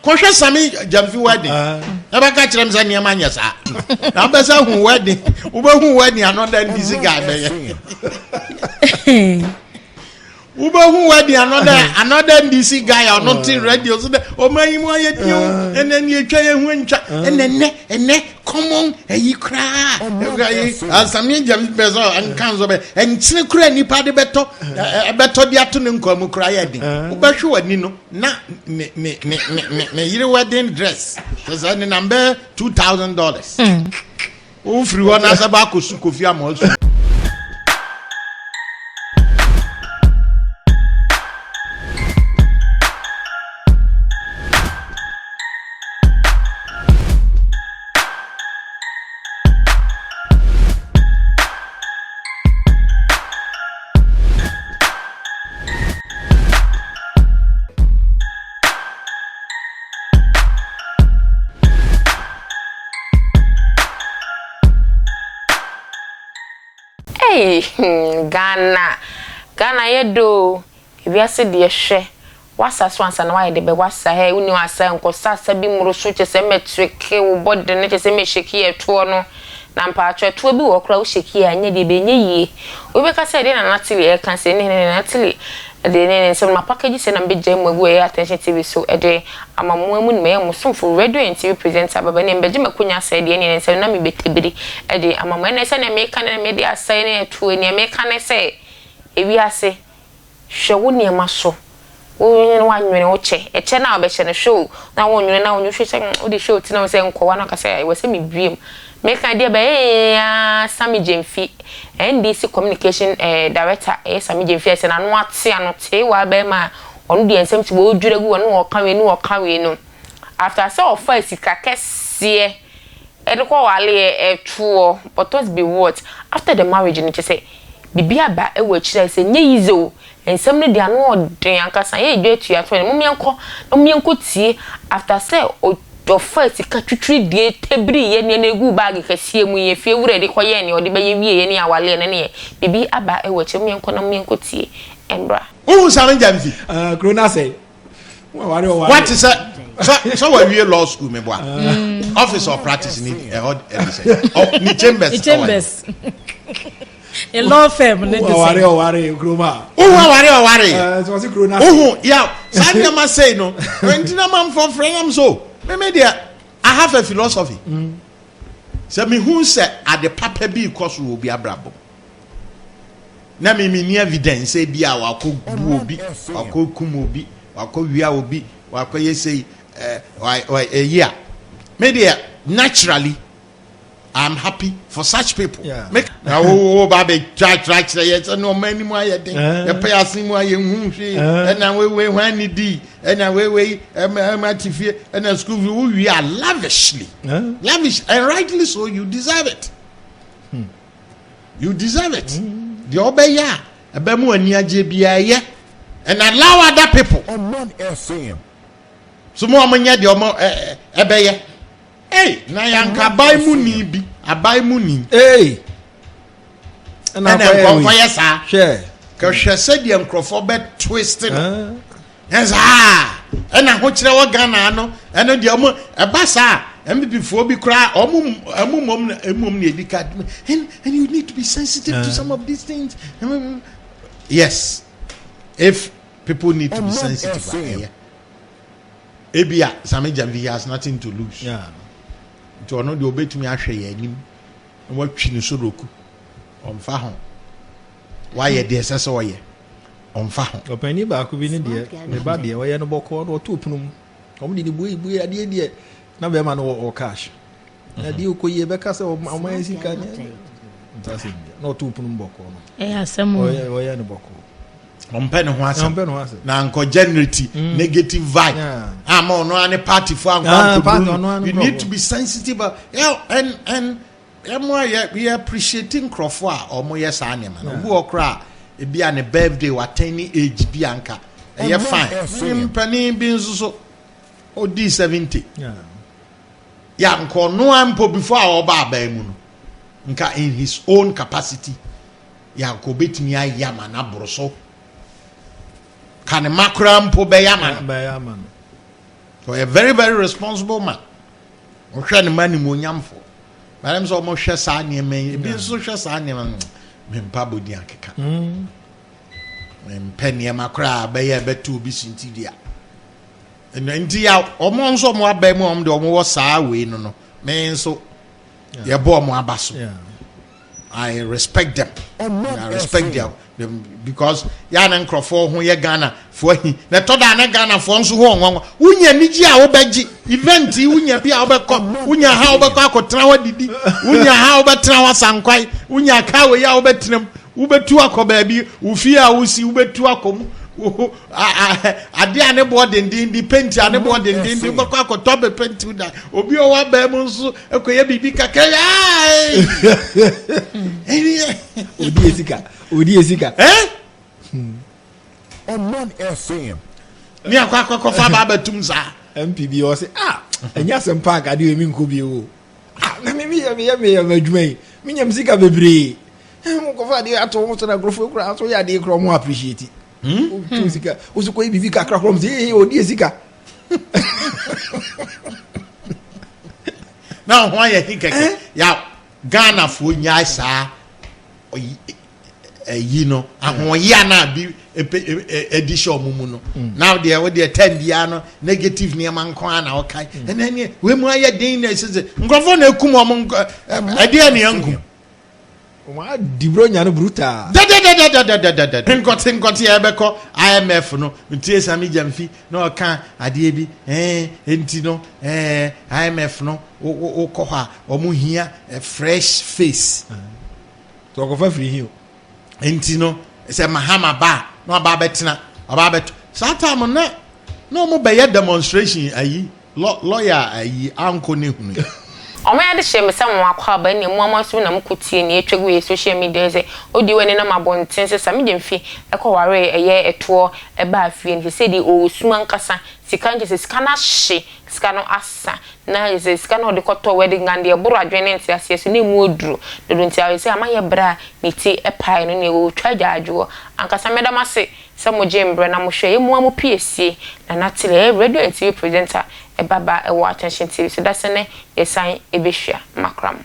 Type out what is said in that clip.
Kɔhwɛ Sammy Gyamfi wedding. Ɛbɛka kyerɛ m sɛ nneɛma nyɛ saa. Na wobɛsɛ hu wedding, wobɛhu wedding another NDC guy bɛyɛ. Wobɛhu wedding another NDC guy a ɔno te radio so dɛ ɔma yi mu ayɛ din o, ɛnɛ ne atwa yɛ ho ntwa, ɛnɛ nɛ ɛnɛ common ɛyi koraa. Ɛyi Sammy Gyamfi pɛ sɛ nka nso bɛ ɛnkyene koraa nipa de bɛtɔ ɛbɛtɔ de ato ne nkwa mu koraa yɛ den. Wobɛhwɛ w'ani no na ne yere wedding dress sɛ sɛ ne nam bɛyɛ $2,000. Wofiri hɔ na sɛ baakɔ su Kofi ama ɔsu. Hey, Ghana. Ghana yɛ do. Ewiase deɛ hwɛ. Wasa so ansa na wayɛ de bɛ wasa hɛ woni wasa nkɔsa asa bi mmoro so kyɛ sɛ mɛtreke wo bɔde no kyɛ sɛ mɛhyɛki ɛtoɔ no na mpaatwɔ ɛtoɔ bi wɔ koraa wo hyɛki a nyɛ deɛ bɛnyɛ yie. Obi bɛka sɛ ɛdeɛ na Natalie ɛka sɛ ne Natalie ɛde ne nsɛm ma package sɛ na mbɛgya mu agu ɛyɛ Attention TV so ɛde ama mo amu ne mɛyɛ mo somfo radio and TV presenter baba ne mbɛgye makonya asɛ deɛ ne nsɛm na mebɛtabiri ɛde ama mo ɛnɛ sɛ ne meka ne mede asɛe ne ɛtoɔ ne meka ne sɛ ewiase hwɛ wo nneɛma so. Wo ne wanwene wo kyɛ ɛkyɛ na wobɛhyɛ no hwɛ o na wonwene na wonwene hwɛ sɛ wode hwɛ o ti na wo sɛ nkɔwa na kasa ɛwɔ sɛ mebiem meka deɛ bɛyɛ ya Sammy Gyamfi NDC communication director ɛyɛ Sammy Gyamfi ɛsɛ n'ano ate ano te wa bɛrima a ɔno deɛ nsɛm ti wɔdwira gu ɔno ɔka wei no ɔka wei no after sɛ ɔfa sika kɛseɛ ɛde kɔ wale ɛtoɔ but what be what after the marriage no kyɛ sɛ bibi aba ɛwɔ akyire sɛ nyɛ yize o nsɛm no deɛ ano ɔden ankasa yɛ edwa atua to no mmiɛnkɔ na mmiɛnkɔ tie after sɛ ɔfa sika twitwiri die tebiri yɛ ne na egu baagi kɛseɛ mu yɛ fie wura de kɔ yɛ ne ɔde bɛyɛ wie yɛ ne awale ne ne yɛ bibi aba ɛwɔ akyire mmiɛnkɔ na mmiɛnkɔ tie mbra. Wohu Sammy Gyamfi? Kuro na sɛ wate sɛ wawie law school meboa office of practice ni ɛhɔ ɛde sɛ ne chambers. Ne chambers. A law firm ne de sɛ. Ɔware kurom a. Wohu aware ɔware. Wohu ya saa nneɛma sei no nti na ma nfɔ frɛ nam so meme deɛ I have a philosophy. Sɛ mehu sɛ ade papa bi kɔ so wɔ obi abrabɔ na me ni evidence bi a wakɔ bu obi, wakɔ kum obi, wakɔ wia obi, wakɔ yɛ sei ɛyi a me deɛ naturally I'm happy for such people. Make na wo ba be try try try yes no mani mu ayɛ den. Yɛ pɛ ase mu ayɛ hu hwe. Na we we hwan ni di. Na we we em atifie na school fee wo we are lavishly. Lavish and rightly so, you deserve it. You deserve it. The obeya ebe mu ani agye bia ye and allow other people. So mo amanya de omo ebe ye. Hey, na yanka abai mu ni bi, abai mu ni. Hey. Na nkonko ye sa. Hwe. Ka hwe se de nkrofo be twist no. Yes ah. Na ho kire wo Ghana no, eno de omo e ba sa MPP fo bi kra omo emumom na emumom na edika. And you need to be sensitive to some of these things. Yes. If people need to be sensitive, yeah. Ebia Sammy Gyamfi has nothing to lose. Yeah. Nti ono de obetumi ahwe ye anim na watwi ne soroku. Omfa ho. Wa ye de esese oye. Omfa ho. Opani ba ko bi ne de ne ba de oye no bokɔ na oto punum. Omo de ne bue bue ade de na be ma no o cash. Na de okoye be ka se o ma sika ne. Ntase na oto punum bokɔ no. Eh asem oye oye no bokɔ. Ɔmpɛ ne ho asɛm na nkɔ generate negative vibe. Ama ɔno ane party fo ankɔ. You need to be sensitive. Yeah, and ɛmo a yɛ appreciate nkrɔfo a ɔmo yɛ saa nneɛma no. Obi wɔ kora ebi a ne birthday watɛn ne age bi anka ɛyɛ fine. Mpanin bi nso so odi 70. Ya nkɔ no ampo before a ɔba aban mu no nka in his own capacity. Ya nkɔ betumi ayɛ ama na boro so. Ka ne makora mpo bɛyɛ ama no. Ɔyɛ very very responsible man. Ɔhwɛ ne ma nimonyamfoɔ. Madam sɛ ɔmo hwɛ saa nneɛma yi, ebi nso hwɛ saa nneɛma no, mempa bɔdi akeka. Mempɛ nneɛma koraa bɛyɛ bɛto obi so nti dua. Ɛno nti ya ɔmo nso ɔmo aba mu a ɔmo de ɔmo wɔ saa wei no no, me nso yɛbɔ ɔmo aba so. I respect them. I respect them because ya na nkurɔfoɔ ho yɛ Ghana foɔ hi na ɛtɔ da ne Ghana foɔ nso ho ɔnwanwa. Wonya anigye a wobɛgye event yi, wonya bi a wobɛkɔ, wonya ha wobɛkɔ akɔtena hɔ didi, wonya ha wobɛtena hɔ asankwae, wonya kaa wei a wobɛtena mu, wobɛtu akɔ baabi, wo fie a wosi wobɛtu akɔ mu, adeɛ a ne boɔ dendenden, paint a ne boɔ dendenden, wobɛkɔ akɔtɔ bɛ paint da. Obi a ɔwɔ abɛn mu nso akɔyɛ biribi kakra yae. Odi esika, odi esika. Eh? Oman FM. Ne akɔ akɔkɔfa aba abɛtum saa. MP bi ɔsɛ, ah, ɛnyɛ asɛm paaki adeɛ mi nkɔ bi o. Ah, na mi mi yɛ mi yɛ mi yɛ mi adwuma yi, mi nyam sika bebree. Mo kɔfa adeɛ ato wɔn so na nkurɔfoɔ kura aso yɛ adeɛ kura wɔn appreciate. O tu sika, o so kɔ yi bibi kakra kura wɔn sɛ ee odi esika. Na ho ayɛ hi kɛkɛ ya. Ghanafoɔ nyae saa ɛyi no ahoɔyɛ na bi epe ɛdi hyɛ ɔmo mu no. Na deɛ wo deɛ time biara no negative nneɛma nko ara na ɔkae. Ɛnɛ neɛ wei mu ayɛ den na ɛsɛ sɛ nkurɔfoɔ na ekum ɔmo nkɔ ɛdeɛ ne yɛnkum. Wɔn adi buro nya no brutal. Dadadadadadadada, nkɔte nkɔte a ɛbɛkɔ IMF no ntie Sammy Gyamfi na ɔka adeɛ bi nti no IMF no wokɔ hɔ a ɔmo hia a fresh face. Sɛ ɔkɔfa firi hi o. Nti no sɛ Mahama ba a na ɔba abɛtena, ɔba abɛto saa time na ɔmo bɛyɛ demonstration ayi lawyer ayi ankɔ ne hunu. Ɔmo yɛ de hyɛ me sɛ mo akɔ aba ne mu ama so na mo kɔ tie ne etwa gu yɛ social media sɛ odi wɔ ne nam abɔnten sɛ Sammy Gyamfi ɛkɔ ware ɛyɛ ɛtoɔ ɛbaa fie no sɛ deɛ ɔwɔ sum ankasa sika nkyɛ sɛ sika no ahye, sika no asa na yɛ sɛ sika no ɔde kɔtɔ wedding gown deɛ ɛboro adwene ne nte aseɛ so na emu oduro dodo. Nti ayɛ sɛ ama yɛ brɛ a ne ti ɛpae no ne wɔtwa agyaadwoɔ ankasa. Mɛdam ase sɛ mo gye mbrɛ na mo hwɛ emu a mo pie sie na natele ɛyɛ radio and TV presenter ɛbaba ɛwɔ Attention TV so. Dase ne yɛsan ebɛhyia makram.